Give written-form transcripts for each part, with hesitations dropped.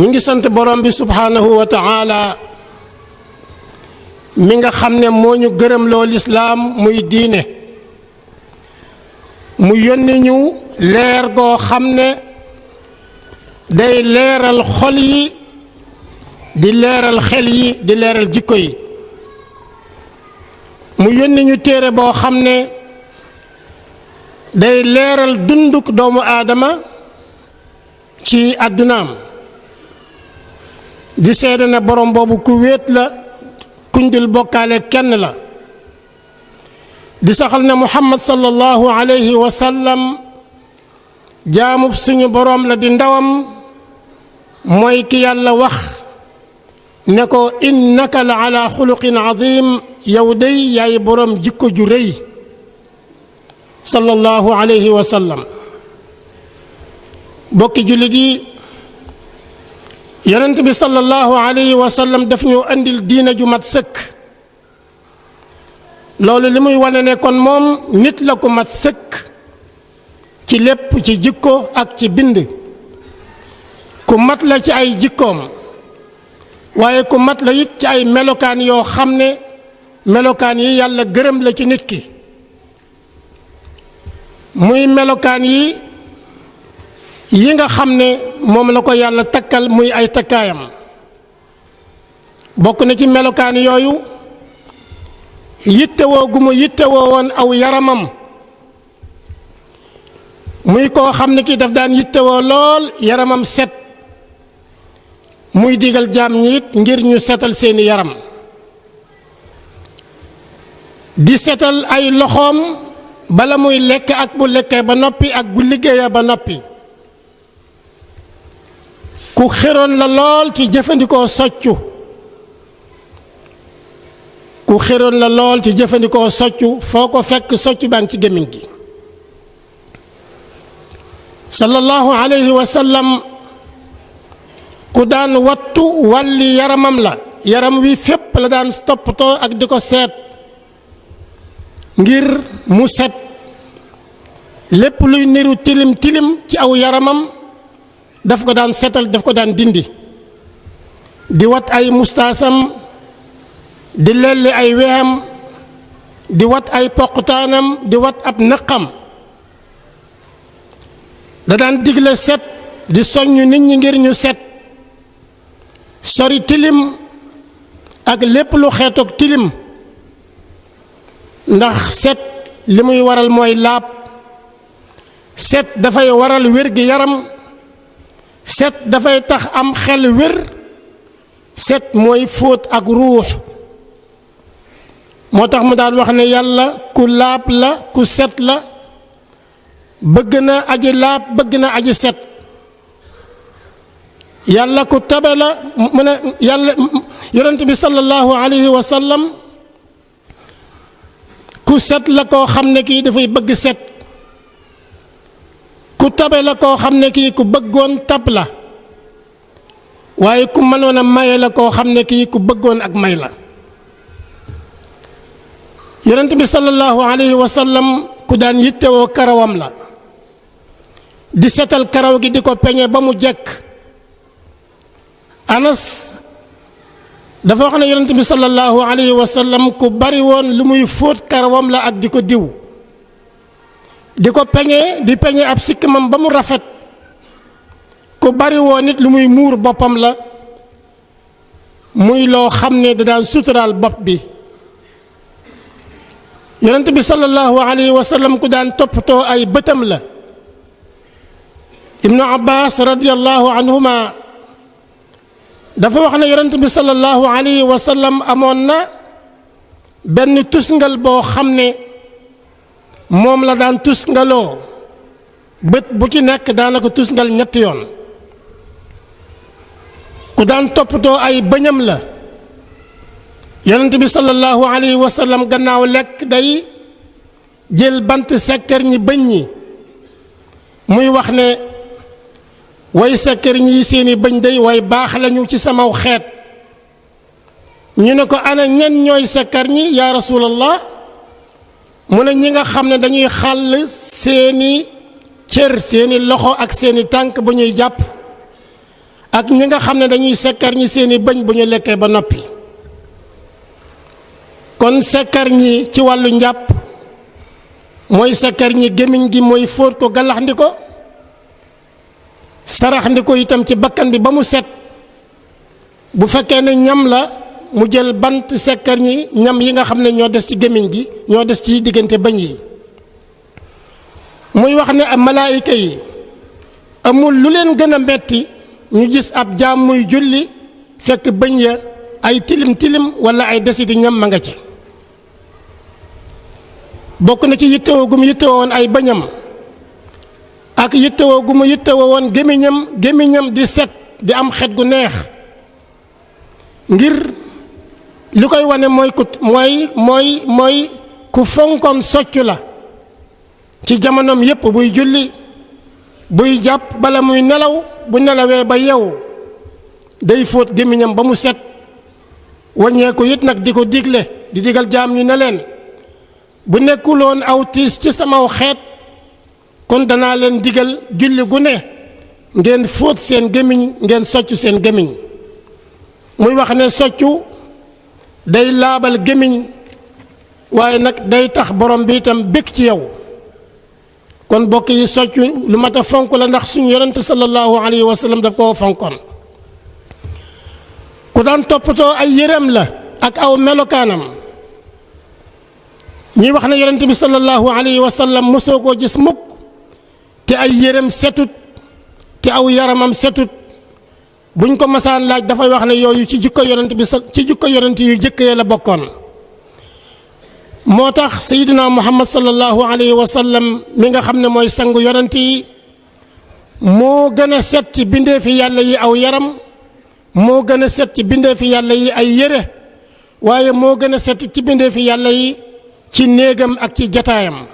ñi ngi sant borom bi subhanahu wa ta'ala mi nga xam ne moo ñu gërëm loo lislaam muy diine mu yónni ñu leer goo xam ne day leeral xol yi di leeral xel yi di leeral jikko yi mu yónni ñu téere boo xam ne day leeral dunduk doomu aadama ci àddunaam di seede ne borom boobu ku wéet la kuñ dul bokkaale kenn la di saxal ne muhammad sallallahu alayhi wa sallam jaamub suñu borom la di ndawam mooy ki yàlla wax ne ko innaka la ala xuluqin azim yow day yaay borom jikko ju rëy sallallahu alayhi wa sallam bokki jullit yi yonent bi sallallahu alayhi wa sallam daf ñu andil diina ju mat sëkk loolu li muy wane ne kon moom nit la ko mat sëkk ci lépp ci jikko ak ci bind ku mat la ci ay jikkoom waaye ku mat la it ci ay melokaan yoo xam ne melokaan yi yàlla gërëm la ci nit ki muy melokaan yi nga xam ne moom la ko yàlla takkal muy ay takkaayam bokk na ci melokaan yooyu yittewoo gu mu yittewoo woon aw yaramam muy koo xam ne kii daf daan yittewoo lool yaramam set muy digal jaam ñi it ngir ñu setal seeni yaram di setal ay loxoom bala muy lekk ak bu lekkee ba noppi ak bu liggéeyee ba noppi ku xeroon la lool ci jëfandikoo soccu ku xeroon la lool ci jëfandikoo soccu foo ko fekk soccu baa ngi ci gémmiñ gi sallallahu alayhi wa sallam ku daan wattu wàlli yaramam la yaram wi fépp la daan toppatoo ak di ko seet ngir mu set lépp luy niru tilim tilim ci aw yaramam daf ko daan setal daf ko daan dindi di wat ay mustaasam di lelli ay wexam di wat ay poqutaanam di wat ab nëqam da daan digle set di soññ nit ñi ngir ñu set sori tilim ak lépp lu xeetoog tilim ndax set li muy waral mooy laab set dafay waral wér gi yaram set dafay tax am xel wér set mooy fóot ak ruux moo tax mu daan wax ne yàlla ku laab la ku set la bëgg na aji laab bëgg na aji set yàlla ku tabe la mu ne yàlla yonent bi sallallahu alayhi wa sallam ku set la koo xam ne kii dafay bëgg set ku tabe la koo xam ne kii ku bëggoon tab la waaye ku mënoon a maye la koo xam ne kii ku bëggoon ak may la yonent bi sallallahu alayhi wa sallam ku daan yittewoo karawam la di setal karaw gi di ko peñe ba mu jekk anas dafa wax ne yonent bi sallallahu alayhi wa sallam ku bari woon lu muy fóot karawam la ak di ko diw di ko peñe di peñe ab sikkimam ba mu rafet ku bari woon nit lu muy muur boppam la muy loo xam ne da daan suturaal bopp bi yonent bi sallallahu alayhi wa sallam ku daan toppatoo ay bëtam la ibnu abbas radiyallahu anhuma dafa wax ne yonent bi sallallahu alayhi wa sallam amoon na benn tusngal boo xam ne moom la daan tusngaloo bët bu ci nekk daana ko tusngal ñetti yoon ku daan toppatoo ay bëñam la yonent bi sallallahu alayhi wa sallam gannaaw lekk day jël bant sekkar ñi bëñ ñi muy wax ne way sekkar ñi seeni bëñ day way baax lañu ci samaw xeet ñu ne ko ana ñen ñooy sekkar ñi yaa rasulallah mu ne ñi nga xam ne dañuy xàll seeni cër seeni loxo ak seeni tànk bu ñuy jàpp ak ñi nga xam ne dañuy sekkar ñi seeni bëñ bu ñu lekkee ba noppi. kon sekkar ñi ci wàllu njàpp mooy sekkar ñi gémmiñ gi mooy fóot ko galaxndi ko saraxndi ko itam ci bakkan bi ba mu set. bu fekkee ne ñam la mu jël bant sekkar ñi ñam yi nga xam ne ñoo des ci gémmiñ gi ñoo des ci diggante bëñ yi. muy wax ne malaayika yi amul lu leen gën a metti ñu gis ab jaam muy julli fekk bëñ ya ay tilim tilim wala ay desiti ñam ma nga ca. bokk na ci yittewoo gu mu yittewoo woon ay bëñam ak yittewoo gu mu yittewoo woon gémmiñam di set di am xet gu neex. ngir li koy wane mooy ku fonkoon soccu la ci jamonoom yépp buy julli buy jàpp bala muy nelaw bu nelawee ba yeewu day fóot gémmiñam ba mu set waññeeku it nag di ko digle di digal jaam ñi ne leen bu nekkuloon aw tiis ci samaw xeet kon danaa leen digal julli gu ne ngeen fóot seen gémmiñ ngeen soccu seen gémmiñ. muy wax ne soccu day laabal gémmiñ waaye nag day tax borom bi itam bég ci yow. kon bokk yi soccu lu mat a fonk la ndax suñu yonent sallallahu alayhi wa sallam daf koo fonkoon. ku daan toppatoo ay yéreem la ak aw melokaanam. ñuy wax ne yonent bi sallallahu alayhi wa sallam mosoo koo gis mukk te ay yéreem setut te aw yaramam setut. buñ ko masaan laaj dafay wax ne yooyu ci jikko yonent yu jëkk ya la bokkoon. moo tax sayyidina muhammad sallallahu alayhi wa sallam mi nga xam ne mooy sangu yonent yi moo gën a set ci bindeefi yàlla yi aw yaram moo gën a set ci bindeefi yàlla yi ay yére waaye moo gën a set ci bindeefi yàlla yi ci néegam ak ci jataayam.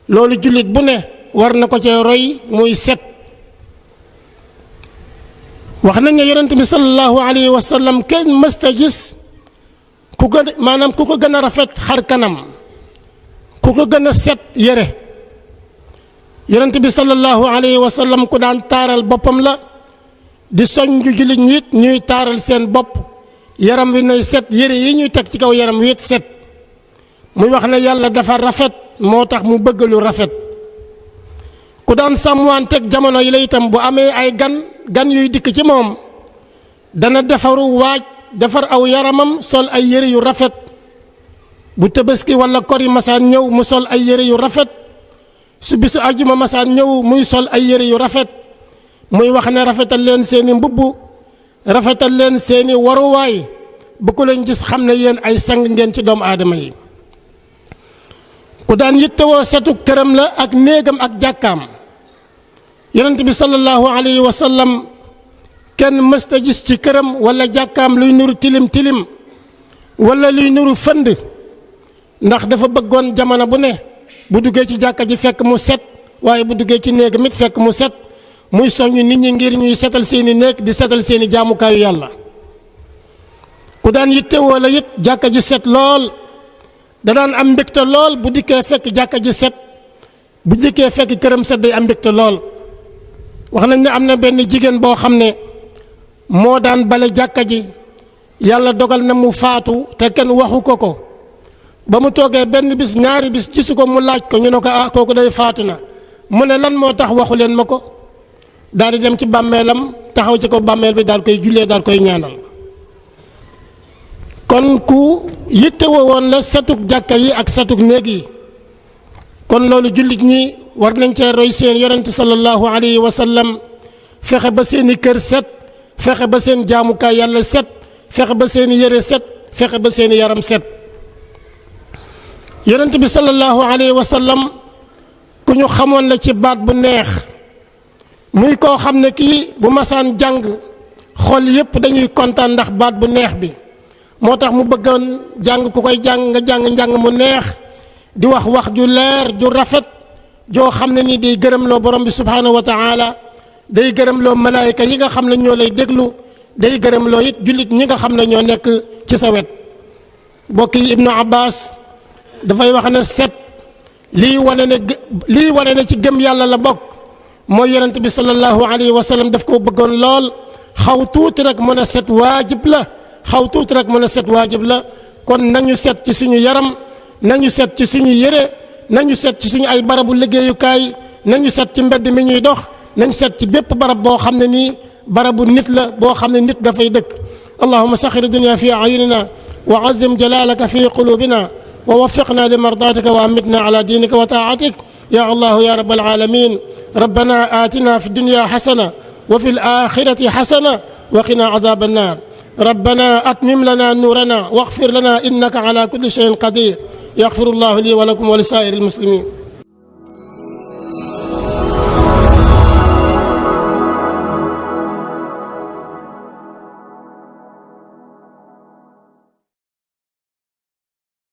loolu jullit bu ne war na ko cee roy muy set. wax nañ ne yonent bi sallallahu alayhi wa sallam kenn mësta gis ku ko gën a rafet xar kanam ku ko gën a set yére. yonent bi sallallahu alayhi wa sallam ku daan taaral boppam la di soññ jullit ñi it ñuy taaral seen bopp yaram wi nay set yére yi ñuy teg ci kaw yaram wi it set. muy wax ne yàlla dafa rafet moo tax mu bëgg lu rafet. ku daan sàmmanteeg jamono yi la itam bu amee ay gan yuy dikk ci moom dana defaru waaj defar aw yaramam sol ay yére yu rafet. bu Tabaski wala kori masaan ñëw mu sol ay yére yu rafet su bisu àjjuma masaan ñëw muy sol ay yére yu rafet. muy wax ne rafetal leen seeni mbubb rafetal leen seeni waruwaay bu ko leen gis xam ne yéen ay sang ngeen ci doomu aadama yi. ku daan yittewoo setu këram la ak néegam ak jàkkaam. yonent bi sallallahu alayhi wa sallam kenn mësta gis ci këram wala jàkkaam luy nuru tilim tilim wala luy nuru fënd ndax dafa bëggoon jamono bu ne bu duggee ci jàkka ji fekk mu set waaye bu duggee ci néegam it fekk mu set. muy soññ nit ñi ngir ñuy setal seeni néeg di setal seeni jaamukaayu yàlla. ku daan yittewoo la it jàkka ji set lool da daan am mbégte lool bu dikkee fekk jàkka ji set bu dikkee fekk këram set day am mbégte lool. wax nañ ne am na benn jigéen boo xam ne moo daan bale jàkka ji yàlla dogal na mu faatu te kenn waxu ko ba mu toogee benn bis ñaari bis gisu ko mu laaj ko ñu ne ko kooku day faatu na mu ne lan moo tax waxu leen ma ko. daal di dem ci bàmmeelam taxaw ci ko bàmmeel bi daal koy jullee daal koy ñaanal. kon ku yittewoo woon la setuk jàkka yi ak setuk néeg yi. kon loolu jullit ñi war nañ cee roy seen yonent sallallahu alayhi wa sallam fexe ba seeni kër set fexe ba seen jaamukaay yàlla set fexe ba seeni yére set fexe ba seeni yaram set. yonent bi sallallahu alayhi wa sallam ku ñu xamoon la ci baat bu neex. muy koo xam ne kii bu masaan jàng xol yépp dañuy kontaan ndax baat bu neex bi moo tax mu bëggoon jàng ku koy jàng nga jàng njàng mu neex di wax wax ju leer ju rafet joo xam ne ni day gërëmloo borom bi subhaanahu wa taala day gërëmloo malaayika yi nga xam ne ñoo lay déglu day gërëmloo it jullit ñi nga xam ne ñoo nekk ci sa wet. bokk yi Ibnu Abbas dafay wax ne set lii wane ne ci gëm yàlla la bokk. mooy yonent bi sallallahu alayhi wa sallam daf koo bëggoon lool xaw tuuti rek mën a set waajib la xaw tuuti rek mën a set waajib la kon nañu set ci suñu yaram nañu set ci suñu yére nañu set ci suñu ay barabu liggéeyukaay nañu set ci mbedd mi ñuy dox nañu set ci bépp barab boo xam ne nii barabu nit la boo xam ne nit dafay dëkk allahumma saxir dunya fi ayunina wa azim jalalaka fi qulubina wa waffiqna li mardatika wa amitna ala dinika wa taatik ya allah ya rabbal alamin rabbana atina fi dunya hasana wa fi al-akhirati hasana wa qina adhab an-nar ربنا أتمم لنا نورنا واغفر لنا إنك على كل شيء قدير يغفر الله لي ولكم ولسائر المسلمين